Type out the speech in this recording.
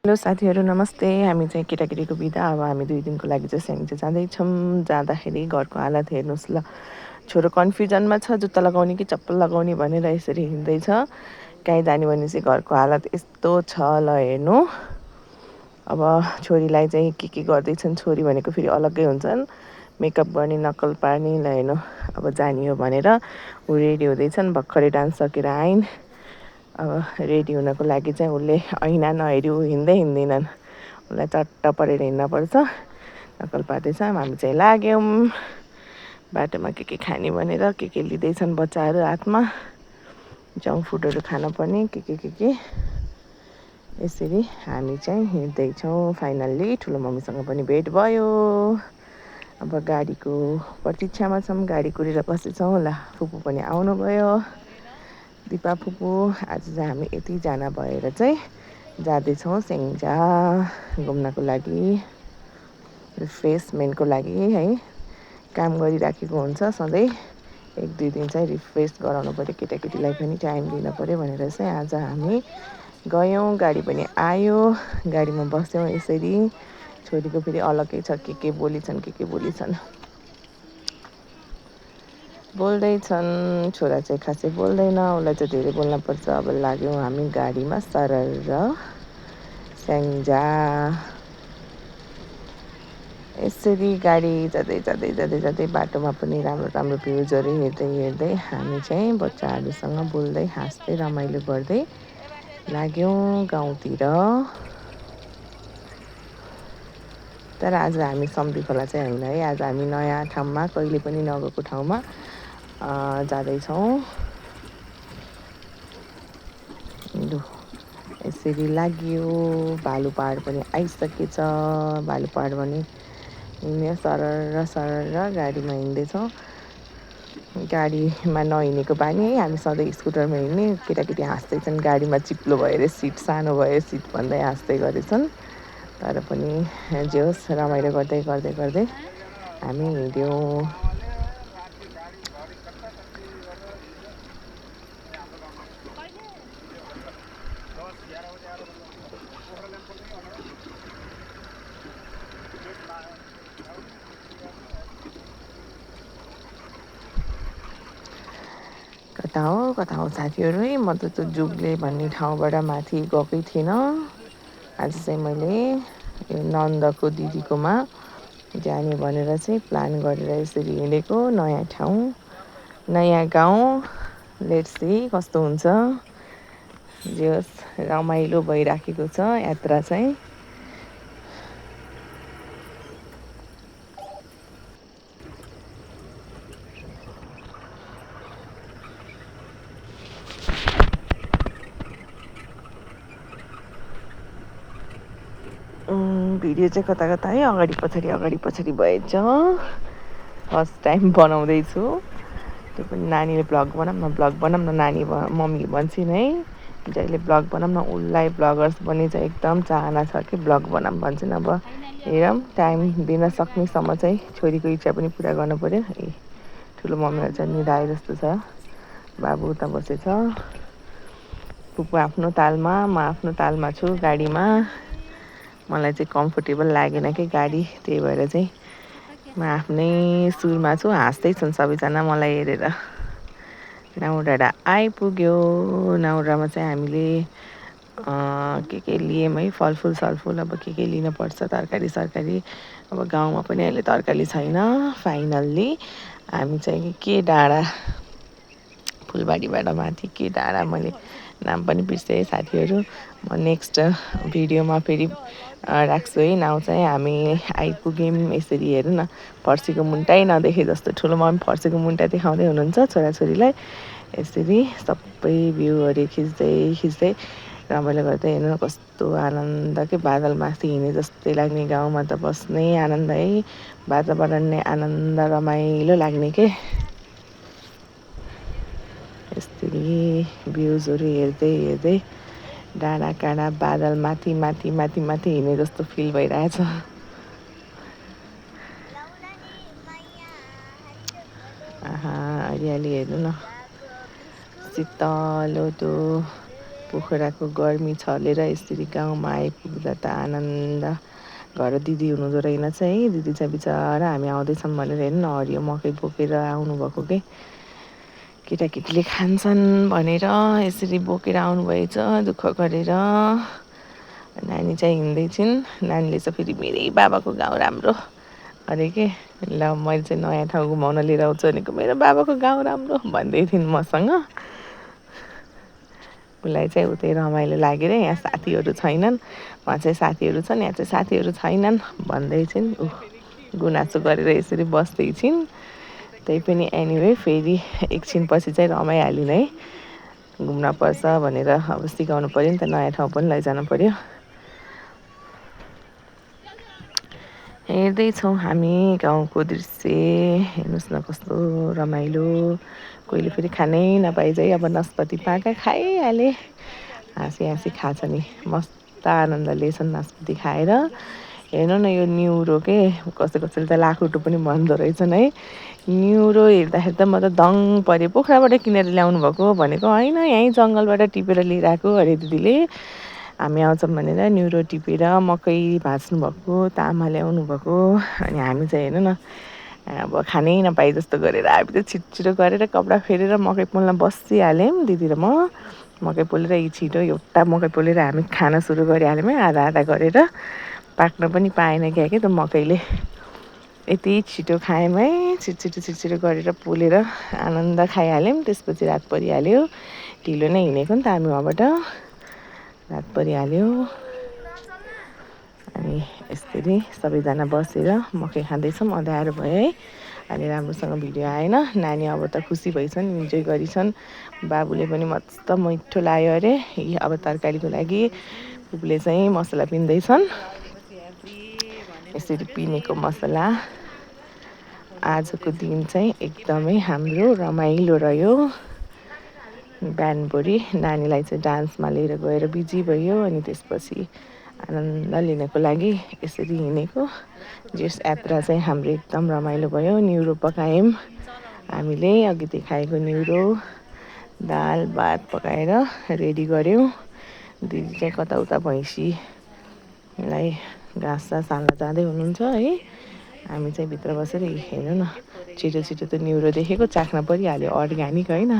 Hello साथीहरू नमस्ते। हामी चाहिँ केटाकेटीको बिदा अब हामी 2 दिनको लागि चाहिँ सेन्ट जाँदैछौँ। जाँदाखेरि घरको हालत हेर्नुहोस् ल, छोरो कन्फ्युजनमा छ जुत्ता लगाउने कि चप्पल लगाउने भनेर यसरी हिँड्दैछ। काहीँ जाने भनेपछि घरको हालत यस्तो छ ल हेर्नु। अब छोरीलाई चाहिँ के गर्दैछन्, छोरी भनेको फेरि अलग्गै हुन्छन्, मेकअप गर्ने नक्कल पार्ने ल हेर्नु। अब जाने हो भनेर ऊ रेडी हुँदैछन्, भर्खरै डान्स सकेर आइन्। अब रेडी हुनको लागि चाहिँ उसले ऐना नहेरी ऊ हिँड्दैनन्, उसलाई चट्ट परेर हिँड्नपर्छ। नक्कल पार्दैछ, हामी चाहिँ लाग्यौँ बाटोमा के खाने भनेर। के लिँदैछन् बच्चाहरू हातमा, जङ्क फुडहरू खानुपर्ने के यसरी हामी चाहिँ हिँड्दैछौँ। फाइनल्ली ठुलो मम्मीसँग पनि भेट भयो। अब गाडीको प्रतीक्षामा छौँ, गाडी कुरेर बसेछौँ। ल फुपू पनि आउनुभयो, दिपा फुपू। आज चाहिँ हामी यतिजना भएर चाहिँ जाँदैछौँ स्याङ्जा घुम्नको लागि, रिफ्रेसमेन्टको लागि है। काम गरिराखेको हुन्छ सधैँ, 1-2 दिन चाहिँ रिफ्रेस गराउनु पऱ्यो, केटाकेटीलाई पनि टाइम दिनु पऱ्यो भनेर चाहिँ आज हामी गयौँ। गाडी पनि आयो, गाडीमा बस्यौँ यसरी। छोरीको फेरि अलग्गै छ, के बोलिछन् बोल्दैछन्। छोरा चाहिँ खासै बोल्दैन, उसलाई चाहिँ धेरै बोल्नुपर्छ। अब लाग्यौँ हामी गाडीमा सरर स्याङ्जा। यसरी गाडी जाँदै बाटोमा पनि राम्रो भ्युजहरू हेर्दै हामी चाहिँ बच्चाहरूसँग बोल्दै हाँस्दै रमाइलो गर्दै लाग्यौँ गाउँतिर। तर आज हामी सम्धी खोला चाहिँ होइन है, आज हामी नयाँ ठाउँमा, कहिले पनि नगएको ठाउँमा जाँदैछौँ। यसरी लाग्यो। भालु पहाड पनि आइसकेछ। भालु पहाड पनि हिँड्यो सरर गाडीमा हिँड्दैछौँ। गाडीमा नहिँडेको बानी है, हामी सधैँ स्कुटरमा हिँड्ने। केटाकेटी हाँस्दैछन्, गाडीमा चिप्लो भयो अरे, सिट सानो भयो सिट भन्दै हाँस्दै गरेछन्। तर पनि जे होस् रमाइलो गर्दै हामी हिँड्यौँ। कता हो साथीहरू है। म त त्यो जुगले भन्ने ठाउँबाट माथि गएकै थिइनँ। आज चाहिँ मैले यो नन्दको दिदीकोमा जाने भनेर चाहिँ प्लान गरेर यसरी हिँडेको। नयाँ ठाउँ, नयाँ गाउँ, लेट्स सी कस्तो हुन्छ। जे होस् रमाइलो भइराखेको छ यात्रा चाहिँ। भिडियो चाहिँ कता है अगाडि पछाडि भएछ। फर्स्ट टाइम बनाउँदैछु, त्यो पनि नानीले ब्लग बनाऊँ न नानी मम्मी भन्छन् है, जहिले ब्लग बनाऊँ न, उसलाई ब्लगर्स बन्ने चाहिँ एकदम चाहना छ कि ब्लग बनाऊँ भन्छन्। अब हेरौँ टाइम दिन सक्नेसम्म चाहिँ छोरीको इच्छा पनि पुरा गर्नु पऱ्यो। ठुलो मम्मीहरू चाहिँ निधाए जस्तो छ, बाबु उता बसेछ, फुपू आफ्नो तालमा, म आफ्नो तालमा छु गाडीमा। मलाई चाहिँ कम्फोर्टेबल लागेन कि गाडी, त्यही भएर चाहिँ म आफ्नै सुरमा छु। हाँस्दै छन् सबैजना मलाई हेरेर। नाउडाँडा आइपुग्यो। नाउडाँडामा चाहिँ हामीले के लियौँ है, फलफुल अब के लिनुपर्छ, तरकारी सरकारी। अब गाउँमा पनि अहिले तरकारी छैन। फाइनल्ली हामी चाहिँ के डाँडा, फुलबारीबाट माथि के डाँडा, मैले नाम पनि बिर्सेँ साथीहरू। म नेक्स्ट भिडियोमा फेरि राख्छु है नाउँ चाहिँ। हामी आइपुग्यौँ यसरी। हेर्नु न, फर्सीको मुन्टै नदेखे जस्तो ठुलो मम्मी फर्सीको मुन्टा देखाउँदै हुनुहुन्छ छोराछोरीलाई। यसरी सबै भ्यूहरू खिच्दै रमाइलो गर्दै। हेर्नु न कस्तो आनन्द के, बादलमाथि हिँडे जस्तै लाग्ने, गाउँमा त बस्नै आनन्द है, वातावरण नै आनन्द रमाइलो लाग्ने के। यसरी भ्युजहरू हेर्दै डाँडा काँडा बादल माथि हिँडे जस्तो फिल भइरहेछ। हरियाली हेर्नु न, शीतलो त्यो पोखराको गर्मी छलेर यसरी गाउँमा आइपुग्दा त आनन्द। घर दिदी हुनुहुँदो रहेनछ है। दिदी चाहिँ बिचरा हामी आउँदैछौँ भनेर हेर्नु न हरियो मकै बोकेर आउनुभएको के केटाकेटीले खान्छन् भनेर यसरी बोकेर आउनुभएछ दुःख गरेर। नानी चाहिँ हिँड्दैछिन्। नानीले चाहिँ फेरि मेरै बाबाको गाउँ राम्रो अरे के ल मैले चाहिँ नयाँ ठाउँ घुमाउन लिएर आउँछु भनेको मेरो बाबाको गाउँ राम्रो भन्दै थिइन् मसँग। उसलाई चाहिँ उतै रमाइलो लागेर यहाँ साथीहरू छैनन्, वहाँ चाहिँ साथीहरू छन्, यहाँ चाहिँ साथीहरू छैनन् भन्दै छिन्। गुनासो गरेर यसरी बस्दै छिन्। त्यही पनि एनिवे फेरि एकछिनपछि चाहिँ रमाइहालिन् है। घुम्न पर्छ भनेर अब सिकाउनु पऱ्यो नि त, नयाँ ठाउँ पनि लैजानु पऱ्यो। हेर्दैछौँ हामी गाउँको दृश्य। हेर्नुहोस् न कस्तो रमाइलो। कोहीले फेरि खानै नपाए चाहिँ अब नास्पाती पाका खाइहाले। हाँसी हाँसी खान्छ नि, मस्त आनन्द लिएछन् नास्पाती खाएर। हेर्नु न यो न्युरो के कसैले त लाखुटो पनि भन्दो रहेछन् है। न्युरो हेर्दाखेरि त म त दङ परेँ। पोखराबाट किनेर ल्याउनु भएको भनेको होइन, यहीँ जङ्गलबाट टिपेर लिएर आएको अरे दिदीले। हामी आउँछौँ भनेर न्युरो टिपेर मकै भाँच्नु भएको, तामा ल्याउनु भएको। अनि हामी चाहिँ हेर्नु न अब खानै नपाए जस्तो गरेर हामी त छिटो गरेर कपडा फेरेर मकै पोल्न बसिहाल्यौँ दिदी र म। मकै पोलेर छिटो एउटा मकै पोलेर हामी खान सुरु गरिहाल्यौँ है, आधा आधा गरेर। पाक्न पनि पाएन क्या के त मकैले। यति छिटो खायौँ है, छिटो गरेर पोलेर आनन्द खाइहाल्यौँ। त्यसपछि रात परिहाल्यो। ढिलो नै हिँडेको नि त हामी वहाँबाट। रात परिहाल्यो। अनि यसरी सबैजना बसेर मकै खाँदैछौँ। अँध्यारो भयो है। अनि राम्रोसँग भिडियो आएन। नानी अब त खुसी भइछन्, इन्जोय गरिछन्। बाबुले पनि मस्त मिठो लाग्यो अरे। अब तरकारीको लागि बुबुले चाहिँ मसला पिन्दैछन्। यसरी पिनेको मसला। आजको दिन चाहिँ एकदमै हाम्रो रमाइलो रह्यो। बिहानभरि नानीलाई चाहिँ डान्समा लिएर गएर बिजी भयो। अनि त्यसपछि आनन्द लिनको लागि यसरी हिँडेको। यस यात्रा चाहिँ हाम्रो एकदम रमाइलो भयो। न्युरो पकायौँ हामीले, अघि देखाएको न्युरो। दाल भात पकाएर रेडी गऱ्यौँ। दिदी चाहिँ कता उता भैँसीलाई घाँस सास हाल्न जाँदै हुनुहुन्छ है। हामी चाहिँ भित्र बसेर हेर्नु न छिटो त न्युरो देखेको चाख्न परिहाल्यो। अर्ग्यानिक होइन।